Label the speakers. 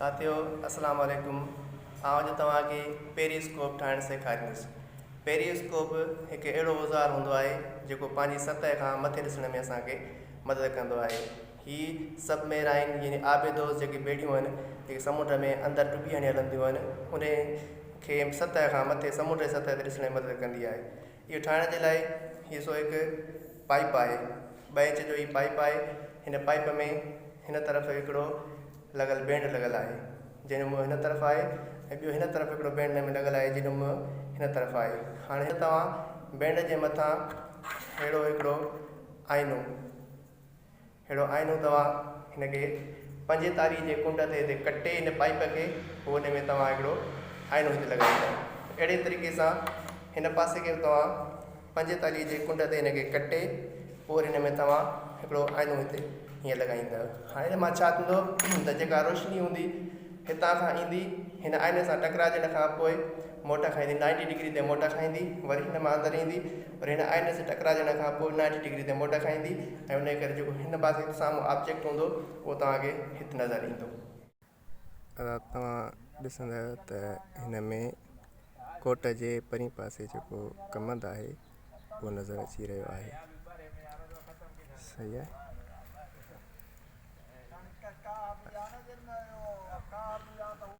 Speaker 1: ساٿيو اسلام عليڪم آئون اڄ توهان کي پيري اسڪوپ ٺاهڻ سيکاريندس. پيري اسڪوپ هڪ اهڙو اوزار هوندو آهي جيڪو پنهنجي سطح کان مٿي ڏسڻ ۾ اسان کي مدد ڪندو آهي. هي سب ميرائن يعني آبي دوز جيڪي ٻيڙيون آهن جيڪي سمنڊ ۾ اندر ٽٻي هڻي هلنديون آهن انهي کي سطح کان مٿي سمنڊ جي سطح تي ڏسڻ ۾ مدد ڪندي آهي. اهو ٺاهڻ جي لاء هي سو هڪ پائيپ آهي ٻه انچ جو هي پائيپ آهي هن پائيپ ۾ هن طرف هڪڙو لڳل بينڊ لڳل آهي جنهن جو منهن هن طرف آهي ۽ ٻيو هن طرف هڪڙو بينڊ هن ۾ لڳل آهي جنهن جو منهن هن طرف آهي هاڻي توهان بينڊ جي مٿان ههڙو هڪڙو آئينو ههڙو آئينو توهان هن کي پنجيتاليهه جي ڪنڊ تي هتي ڪٽي هن پائيپ کي پوء ان ۾ توهان هڪڙو آئينو هتي لڳائيندا. اهڙي طريقي سان هن پاسي کي به توهان پنجيتاليهه جي ڪنڊ تي هن کي ڪٽي پوء وري هن ۾ توهان هڪڙو آئينو هتي هيئن لڳائيندا. هاڻي هن مان ڇا ٿيندو ته جيڪا روشني هوندي هتان کان ايندي هن آئيني سان ٽڪراجڻ کان پوء موٽ کائيندي نائنٽي ڊگري تي موٽ کائيندي وري هن مان اندر ايندي وري هن آئيني سان ٽڪراجڻ کان پوء نائنٽي ڊگري تي موٽ کائيندي ۽ ان جي ڪري جيڪو هن پاسي سامهون آبجيڪٽ هوندو اهو توهان کي هت نظر ايندو. ادا توهان ڏسندا ته هن ۾ ڪوٽ جي پرين پاسي جيڪو ڪمند آهي اهو نظر اچي رهيو آهي صحيح آهي.